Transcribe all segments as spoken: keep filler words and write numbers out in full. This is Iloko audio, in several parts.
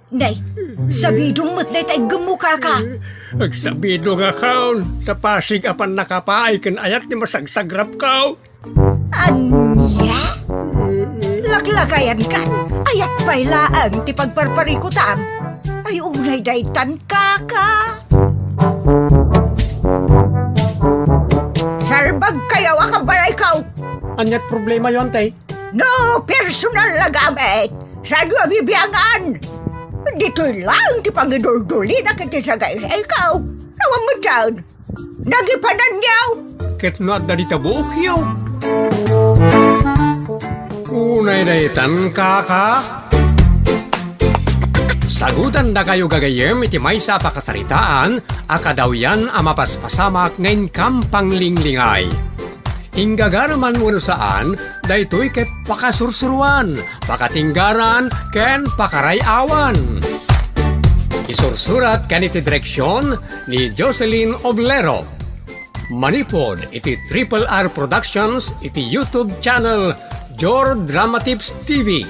Nay, sabidong met dayta iggemmo, kaka. Agsabidongakon, ta pasig a pannakapaay ken ayat ti masagsagrapko. Ania? Laklakayankan, ayat pay laeng ti pagparparikutam. Ay, unay daytan, kaka. Salbagkayo a kabalayko. Aniat problemayo, Antay? No personal a gamit, saanyo a bibiangan? Ditoy laeng ti pangiduldulina ken ti sagaysayko. Awan met saan. Nagipananyo. Ket no adda dita buokyo. Unay daytan, kaka. Sagutandakayo gagayyem iti maysa a pakasaritaan a kadawyan a mapaspasamak nga inkam panglinglingay. Inggagaraman wenno saan, daytoy ket pakasursuroan, pakatinggaran, ken pakaray-awan. Isursurat ken iti direksion ni Jocelyn Oblero. Manipud iti Triple R Productions iti YouTube channel Jor Dramatips T V.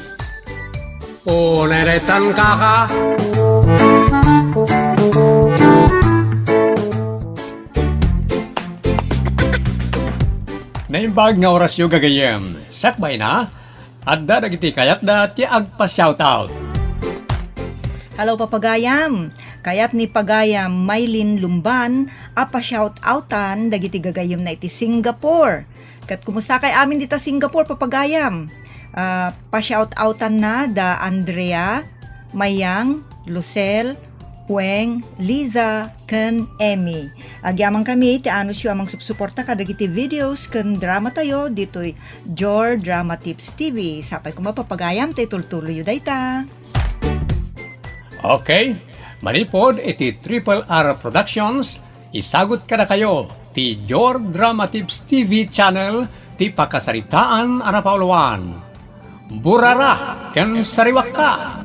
Unay daytan, kaka. Naimbag nga orasyo gagayyem. Sakbayna, adda dagiti kayatda ti agpa-shoutout. Hello, papagayam. Kayat ni pagayam Mylene Lumban a pa-shoutoutan dagiti gagayyemna iti Singapore. Ket kumustakay amin dita Singapore, papagayam? Ah, pa-shoutoutanna da Andrea, Mayang, Lucel, Weng, Liza, ken Emmy. Agyamankami ti anusyo a mangsupsuporta kadagiti videos ken dramatayo ditoy Jor Drama Tips T V. Sapay koma, papagayam, ta itultuloyyo dayta. Okay. Manipud iti Triple R Productions, isagut kadakayo ti Jor Drama Tips T V channel ti pakasaritaan a napauluan. Burara ken sariwakka.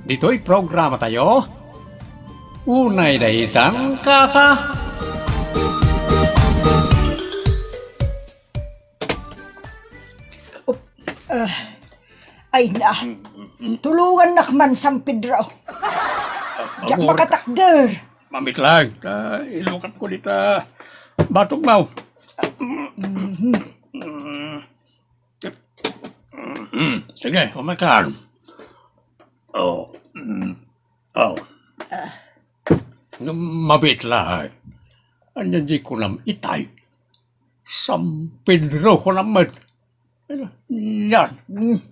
Ditoy programatayo, unay daytan, kaka. Op, ah, ay na. Tulungannak man, San Pedro. Diak makatakder. Mamitlag, ta ilukatko dita batog mo. Mm, sige, umakan. Oh, mm, oh. Mabiit laeng. Ania di kunam itay? San Pedro kunam met. Yan. Mm.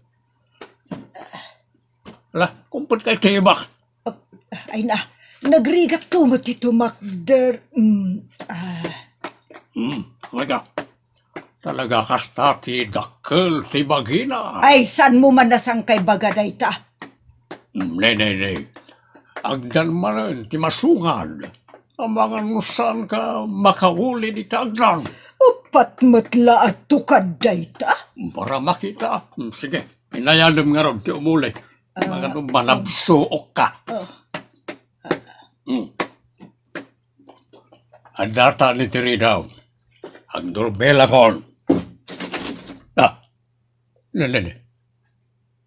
Ala, kumpet kay tibak. Ay na, nagrigat to met ti tumakder. Mm, ah. Mm, talaga. Talaga kasta ti dakkel ti bagina. Ay, saan mo man nasangkay baga dayta? Mm, ne, ne, ne. Agdan manen ti masungad. Amangan no saan ka makauli dita agdan. Upat met la a tukad dayta? Para makita. Mm, sige, inayadem ngarud ti umuli. Ah, amangan no manabsuok ka. Oh. Mm. Addata ni Tirida. Agdurbelakon. Ah, ne, ne, ne.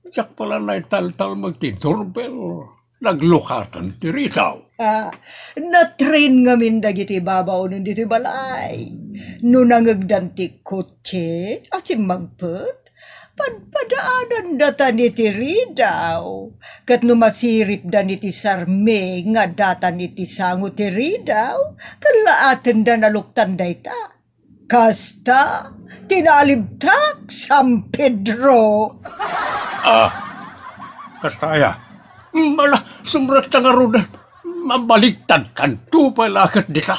Diak pala naitaltalmek ti doorbell. Naglukatan ti ridaw. Ah, na-train ngamin dagiti babaonen ditoy balay. No nangegdan ti kotse a simmangpet, padpadaanandatan iti ridaw. Ket no masiripdan iti sarmi nga datan iti sango ti ridaw, kallaatenda naluktan dayta. Kasta, tinalibtak, San Pedro. Ah, kasta aya? Mm, ala, sumrekta ngaruden. Mabaligtad kanto pay la ket dita.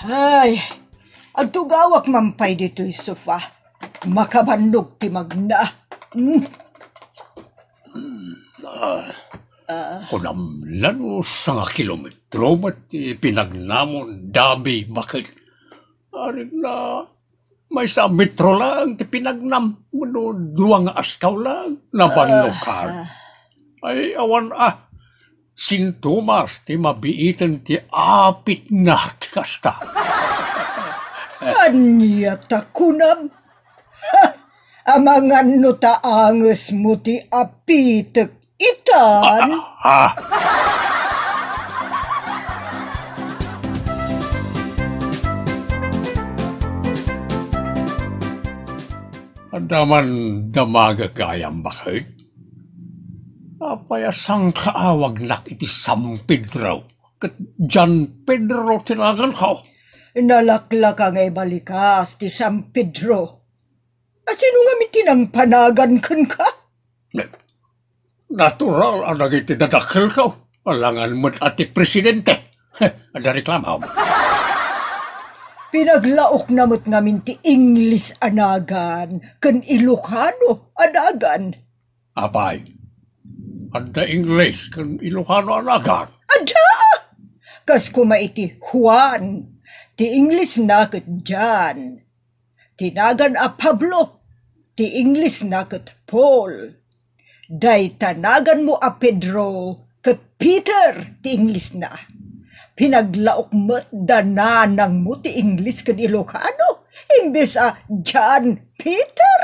Hay, agtugawak man pay ditoy sofa. Makabannog ti magna. Mm. Ah, kunam la no sanga kilometro met ti pinagnamon, Dami, baket. Arin na, maysa a metro laeng ti pinagnam, wenno dua nga astaw laeng, nabannokan. Ah. Ay, awan a, sintomas ti mabiiten ti apitna ti kasta. Ania ta kunam? Ha! Amangan no taangesmo ti apitek itan? Ah, ah, ah. Adda man damagek gayam, baket? Apay a sangkaawagnak iti San Pedro? Ket John Pedro ti naganko. Nalaklaka nga ibalikas ti San Pedro. A sino ngamin ti nangpanagan kenka? Ne, natural a dagiti dadakkelko, alangan met a ti presidente. Adda reklamom. Pinaglaokna met ngamin ti Ingles a nagan ken Ilocano a nagan. Apay, adda Ingles ken Ilocano a nagan? Adda! Kas koma iti Juan, ti Inglesna ket John. Ti nagan a Pablo, ti Inglesna ket Paul. Dayta naganmo a Pedro ket Peter ti Inglesna. Pinaglaok met da nanangmo ti Ingles ken Ilocano, imbes a John Peter.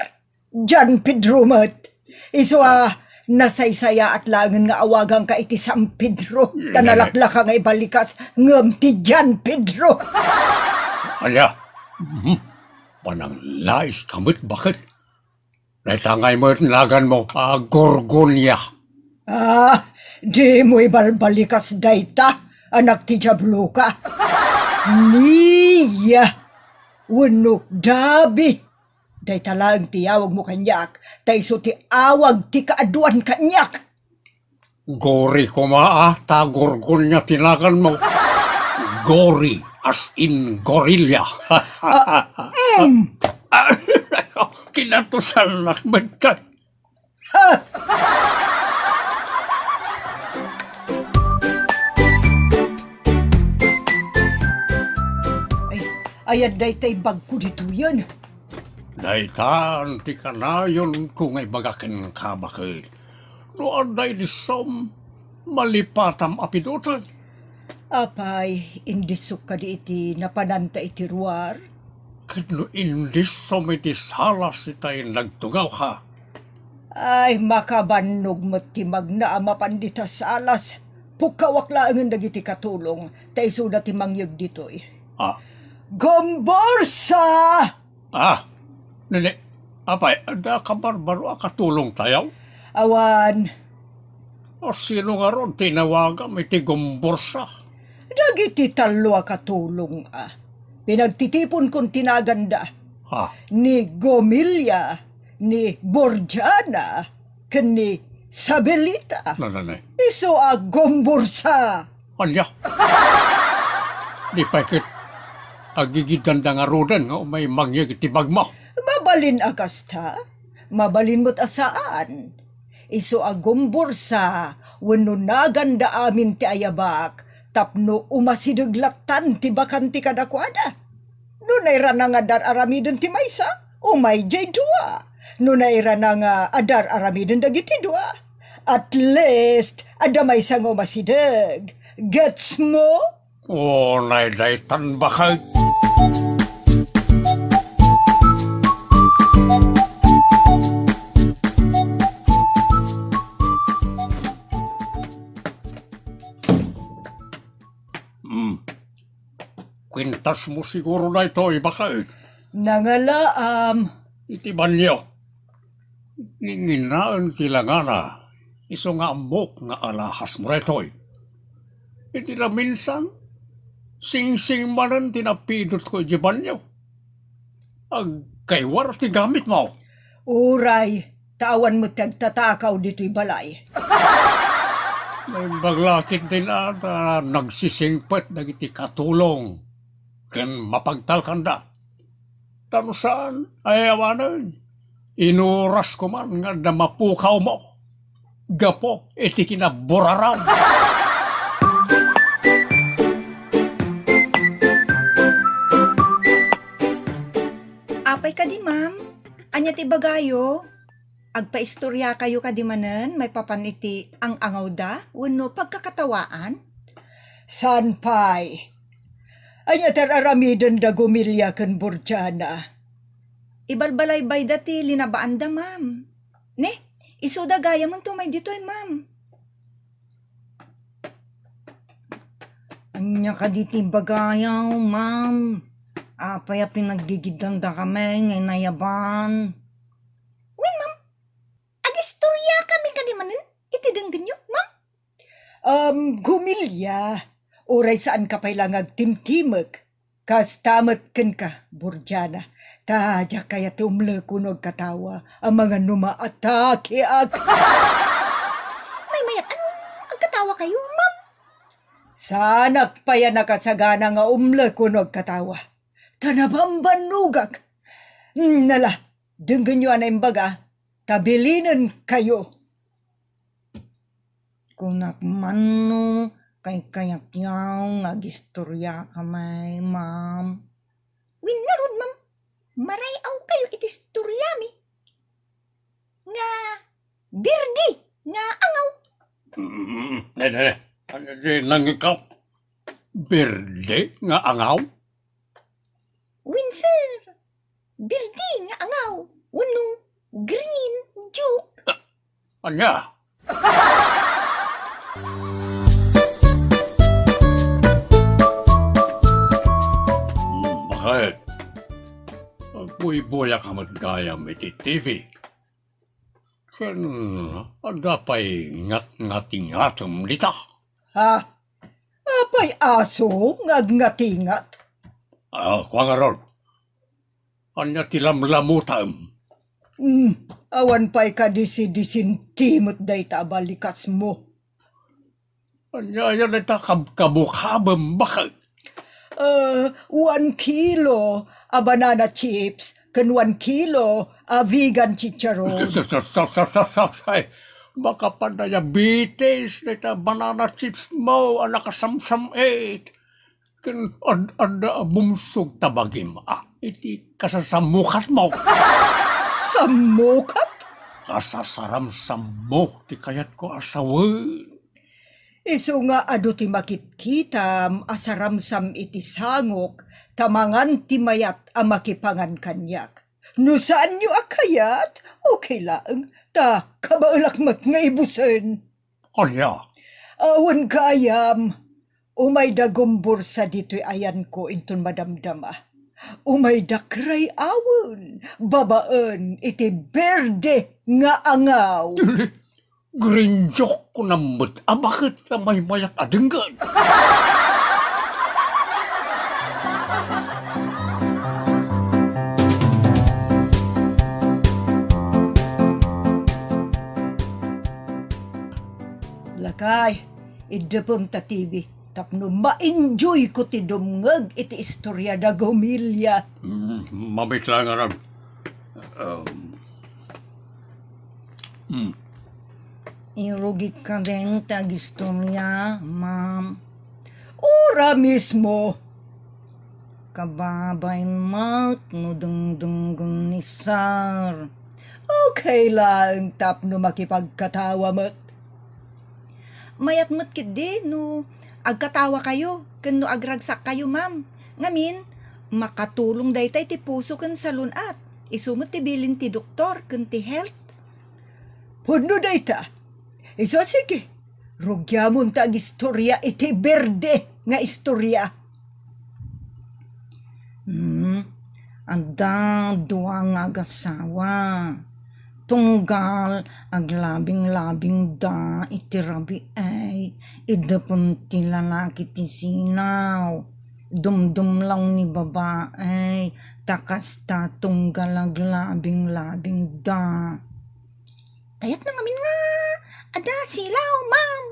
John Pedro met. Isu a nasaysayaat laengen nga awaganka iti San Pedro, ta nalaklaka nga ibalikas ngem ti John Pedro. Ania? Mhm. Pananglaiska met, baket? Dayta ngay met naganmo a Gorgonia. Ah, dimo ibalbalikas dayta, anak ti Diabloka. Nia wenno Dabi. Dayta laeng ti yawagmo kaniak, ta isu ti awag ti kaaduan kaniak. Gori koma a ta Gorgonia ti naganmo. Gori, as in gorilla. Ah, mm. Kinatusanak met ka. Ay, ayat daytay bagko ditoyen. Daytan ti kanayonko nga ibaga kenka, baket. No adda idissom, malipatam a pidoten. Apay, indissok kadi iti napananta iti ruar? Ket no indissom iti salas itay nagtungawka? Ay, makabannog met ti magna a mapan dita salas. Pukkawak laengen dagiti katulong, ta isuda ti mangyeg ditoy. Ah. Gumbursa! Ah, nini, apay, adda kabarbaro a katulongtayo? Awan. O, sino ngarud ti inawagam iti gumbursa? Dagiti tallo a katulong a pinagtitipon kon ti naganda. Ha? Ni Gomilia, ni Borgiana, ken ni Sabelita. Nananay. Isu a gumbursa. Ania? Di pay ket agigiddanda ngaruden nga umay mangyeg iti bagmo. Mabalin a kasta, mabalin met a saan. Isu a gumbursa wenno naganda amin ti ayabak tapno umasideg lattan ti bakanti kadakuada. No nairana nga dar-aramiden ti maysa, umay jay dua. No nairana nga adar-aramiden dagiti dua, at least, adda maysa nga umasideg. Gets mo? O, naydaytan, baket. Hmm. Kuentasmo siguro daytoy, baket. Nangalaam. Iti banio. Nginginaen ti langana, isu nga ammok nga alahasmo daytoy. Iti naminsan, singsing manen ti napidotko iti banio. Agkaywar ti gamitmo. Uray, ta awan met ti agtatakaw ditoy balay. Naimbag la ketdin a ta nagsisingpet dagiti katulong ken mapagtalkanda. Ta no saan, ay awanen, inuras ko man nga adda mapukawmo gapu iti kinaburaram. Apay kadi, ma'am? Ania ti ibagayo? Agpaistoriakayo kadi manen maipapan iti ang-angawda wenno pagkakatawaan? Saan pay. Ania ti ar-aramiden da Gumilia ken Borgiana? Ibalbalaybayda ti linabaanda, ma'am. Ne, isuda gayamento umay ditoy, ma'am. Ania kadi ti ibagayo, ma'am? Apay a pinaggigiddandakami nga inayaban? Wen, ma'am. Agistoriakami kadi manen iti denggenyo, ma'am? Um, Gumilia, uray saanka pay la nga agtimtimek. Kasta met kenka, Borgiana. Ta diak kayat ti umleko no agkatawa, amangan no maatakeak. Maymayat, ano, agkatawakayo, ma'am? Saanak pay a nakasagana nga umleko no agkatawa. Ta nabambannogak. Hmm, nala, denggenyo a naimbaga, ta bilinenkayo. Kunak man no kaykayatyo nga agistoriakami, ma'am. Wen ngarud, ma'am, maray-awkayo iti istoriami nga birdi nga angaw. Mm, ne, ne, ne. Ano ti nangikaw? Birdi nga angaw? Wen, sir, birdi nga angaw wenno green joke. Ania? Bakit? Buybuyaka met gayam iti T V. Ken adda pay ngatngatingatem dita? Ha? Apay aso nga agngatingat? Ah, kua ngarud. Ania ti lamlamutam? Hmm, awan pay kadisi-disinti met dayta a balikasmo. Ania, ania dayta kabkabukabem, bakit? Eh, one kilo a banana chips ken one kilo a vegan chicharon. Sa, sa, sa, sa, sa, sa, sa, ay, makapadiabetes dayta banana chips mo a nakasamsam-it. Ken ad-, adda a bumsog ta bagim, a, iti kasasammokatmo. Sammokat? Kasasaramsammo ti kayatko a sawen. Isu nga adu ti makitkitam a saramsam iti sangok, ta mangan ti mayat a makipangan kaniak. No saanyo a kayat, okay laeng, ta kabaelak met nga ibusen. Ania? Awan gayam. Umayda gumbursa ditoy ayanko inton madamdama. Umayda kray-awen babaen iti berde nga angaw. Green joke ko nammet a bakit a maymayat a denggen. Lakay, iddepem ta T V tapno ma-enjoyko ti dumngeg iti istorya da Gomilya. Mm, mamit lang, aram. Um, mm. Irugik kadin ti agistorya, ma'am. Ura mismo. Kababain met no dengdenggen ni Sir. Okay laeng tapno makipagkatawa met. Mayat met ketdi no agkatawakayo ken no agragsakkayo, ma'am. Ngamin, makatulong dayta iti puso ken salun-at. Isu met ti bilin ti doktor ken ti health. Pudno dayta. Isu a sige, rugiamon ta agistorya iti berde nga istorya. Hmm, adda dua nga agasawa. Tunggal aglabinglabingda iti rabii, iddepon ti lalaki ti silaw. Dumdumlaw ni babai, ta kasta tunggal aglabinglabingda. Kayatna ngamin nga adda silaw, ma'am.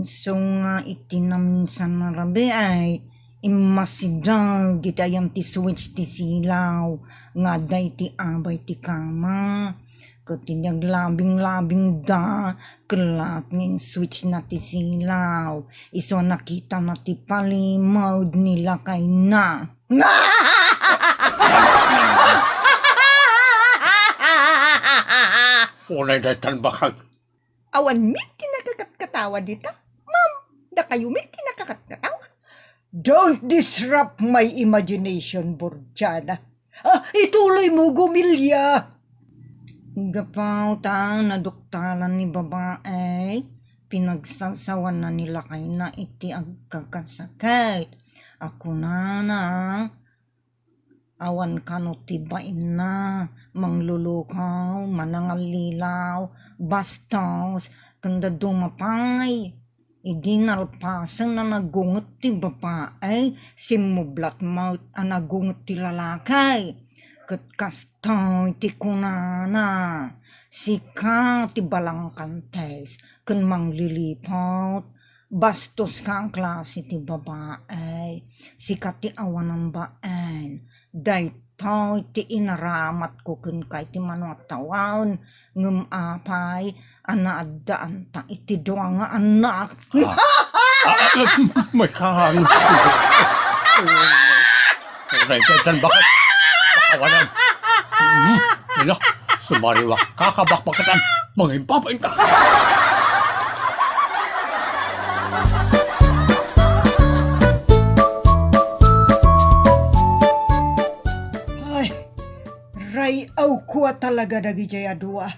Isu nga iti naminsan a rabii, immasideg iti ayan ti switch ti silaw nga adda iti abay ti kama. Ket idi aglabinglabingda, kellat nga inswitchna ti silaw. Isu a nakitana ti palimed ni lakayna. Unay daytan bakag. Awan met ti nakakatkatawa dita. Ma'am, dakayo met ti nakakatkatawa. Don't disrupt my imagination, Borgiana. Ah, ituloy mo, Gumilya! Gapu ta naduktalan ni babae, pinagsasawanna ni lakayna iti agkakasakit. A kunana, awan kano ti bainna, manglulukaw, manangallilaw, bastos, ken dadduma pay. Idi nalpasengna, nagunget ti babae, simmublat met a nagunget ti lalaki. Ket kastoy ti kunana, "Sika ti balangkantes ken mangliliput, bastoska a klase ti babae, sika ti awanan bain, daytoy ti inaramatko kenka iti mano a tawen, ngem apay a naaddaanta iti dua nga annak." Ah, ah, ah, may kang. Daytoy tan bakit? Pakawanan. Hmm, ina, sumariwak ka, kabakbakatan. Mangimpapain ka. Ay, ray-awko a talaga dagijay a dua.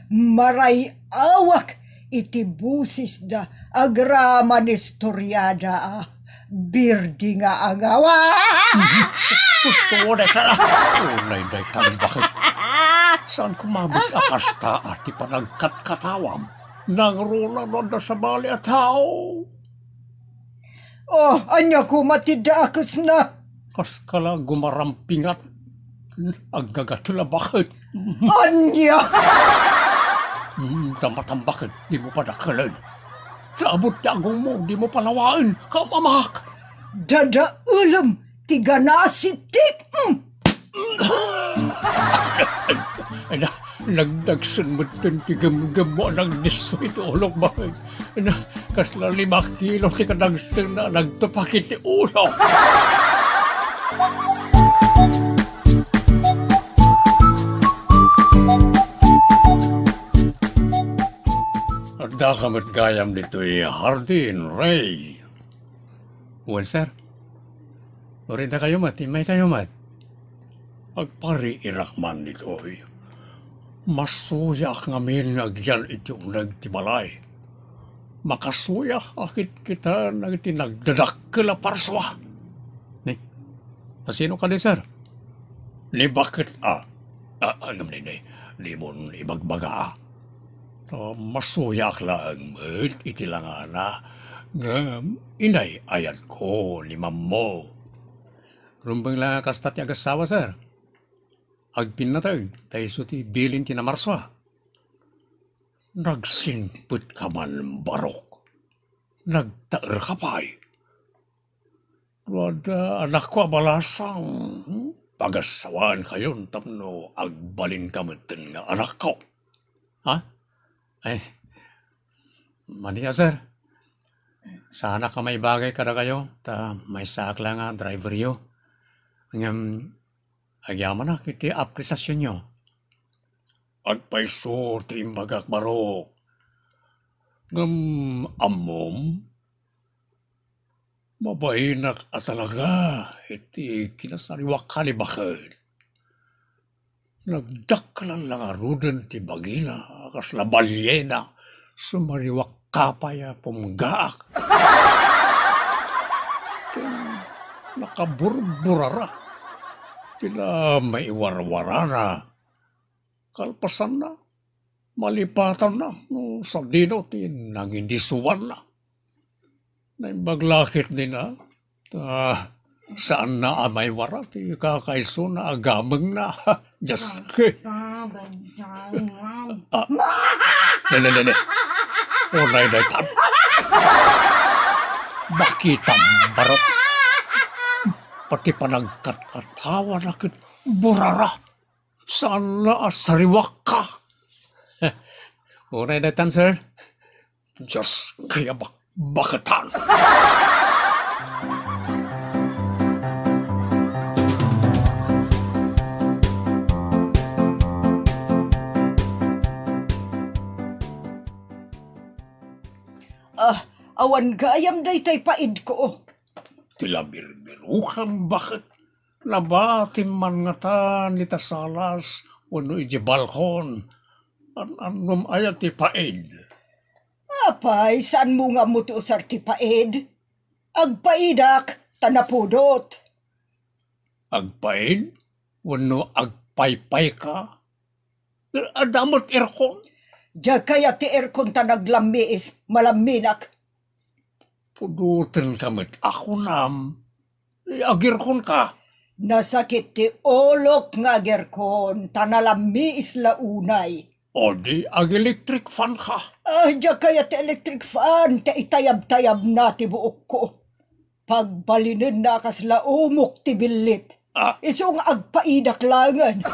Maray-awak iti bosesda agraman istoriada a birdi nga angawa. Gusto mo na ka? Unay daytan bakit? Saan kumabit a kasta a ti panagkatkatawam? Nangruna no adda sabali a tao. Oh, ania koma ti dakesna? Kas kala gumarampingat. Aggagatla bakit? Ania? Hmm, tambatambaket, di mo padakelen. Naabot ti agongmo, di mo palawaen, kamamak! Dadaelem ti ganasi ti, mm. Ay na, nagdagsen metten ti gemgemmo a nagdisso iti ulok, baket. Ay na, kasla lima kilo ti kadagsenna a nagtupak iti ulok. Adda ka met gayam ditoy Hardin, Ray. Wen, sir. Uray dakayo met, immay kayo met. Agpariirak man ditoy. Masuyaak ngamin nga agyan iti uneg ti balay. Makasuya a kitkitaen dagiti nagdadakkel a parsua. Ni, asino kadi, sir? Ni baket a. Ah, ah, ngem ni, ni, dimon ibagbaga a. Ta masuyaak laeng met iti langana, ngem inay-ayatko ni Mammo. Rumbeng la kasta ti agassawa, sir. Agpinnateg, ta isu ti bilin ti namarsua. Nagsingpet ka man, Barok. Nagtaer ka pay. Wada, anakko a balasang, hmm? Pagassawaankayon tapno agbalinka metten nga anakko. Ha? Ay, madi a, sir. Saanak a maibagay kadakayo, ta maysaak la nga driveryo. Ngem, agyamanak iti apresiasionyo. Agpayso ti imbagak, Barok. Ngem, ammom, mabainak a talaga iti kinasariwakka ni baket. Nagdakkelan la ngaruden ti bagina a kasla balyena, sumariwakka pay a pumgaak. Ken nakaburburara ti la maiwarwarana. Kalpasanna, malipatanna no sadino ti nangindisuanna. Naimbag la ketdin a, ta saanna a maiwara ti kakaisuna a gamengna. Dios ko. Ah, ne, ne, ne, ne. Unay daytan. Makitam, Barok. Pati panagkatkatawa na ket burara. Saanna a sariwakka. Unay daytan, sir. Dios, kaya bak-, bakatan. Ah, awan gayam daytay paidko. ti labirbirokam, baket? Nabatim man ngata ni ta salas wenno idiay balkon. An-annom aya ti paid? Apay, saanmo nga ammo ti usar ti paid? Agpaidak ta napudot. Agpaid wenno agpaypayka? Adda met aircon? Diak kayat ti aircon ta naglammiis, malamminak. Pudotenka met a kunam. Agirkonka. Nasakit ti ulok nga agirkon ta nalammiis la unay. O di ag-electric fan ka. Ah, diak kayat ti electric fan ta itayabtayabna ti buokko. Pagbalinenna a kasla umok ti billit. Ah. Isu nga agpaidak laengen.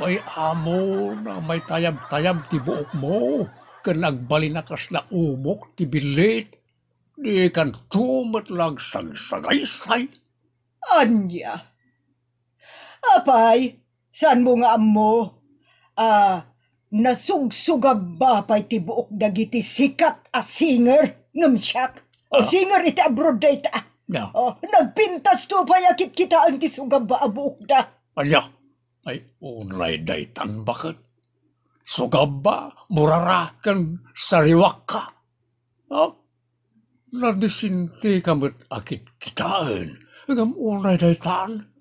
Bay, amo na maitayabtayab ti buokmo ken agbalin a kasla umok ti billit. Dikanto met la agsagsagaysay. Ania? Apay, saanmo nga ammo a nasugsugabba pay ti buok dagiti sikat a singer ngem siak? Ah. Singer iti abroad dayta. No. Oh, nagpintasto pay a kitkitaen ti sugabba a buokda. Ania? Ay, unay daytan, baket? Sugabba, murara, ken sariwakka. Oh, nadisintika met a kitkitaen, ngem unay daytan,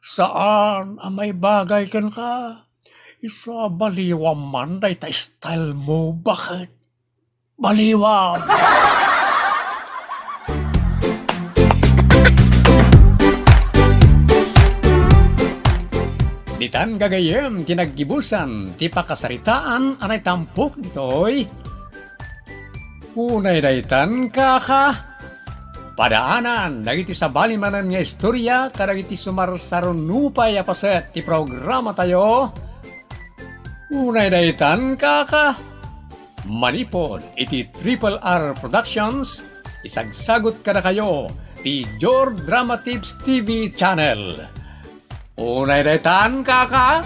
saan a maibagay kenka. Isu a baliwam man dayta style mo, baket? Baliwam! Ditan gagayyem ti naggibusan ti pakasaritaan a naitampok ditoy. Unay daytan, kaka. Padaanan dagiti sabali manen nga istorya kadagiti sumarsaruno pay a paset ti programatayo. Unay daytan, kaka. Manipud iti Triple R Productions, isagsagut kadakayo ti Jor Drama Tips T V Channel. Unay daytan, kaka.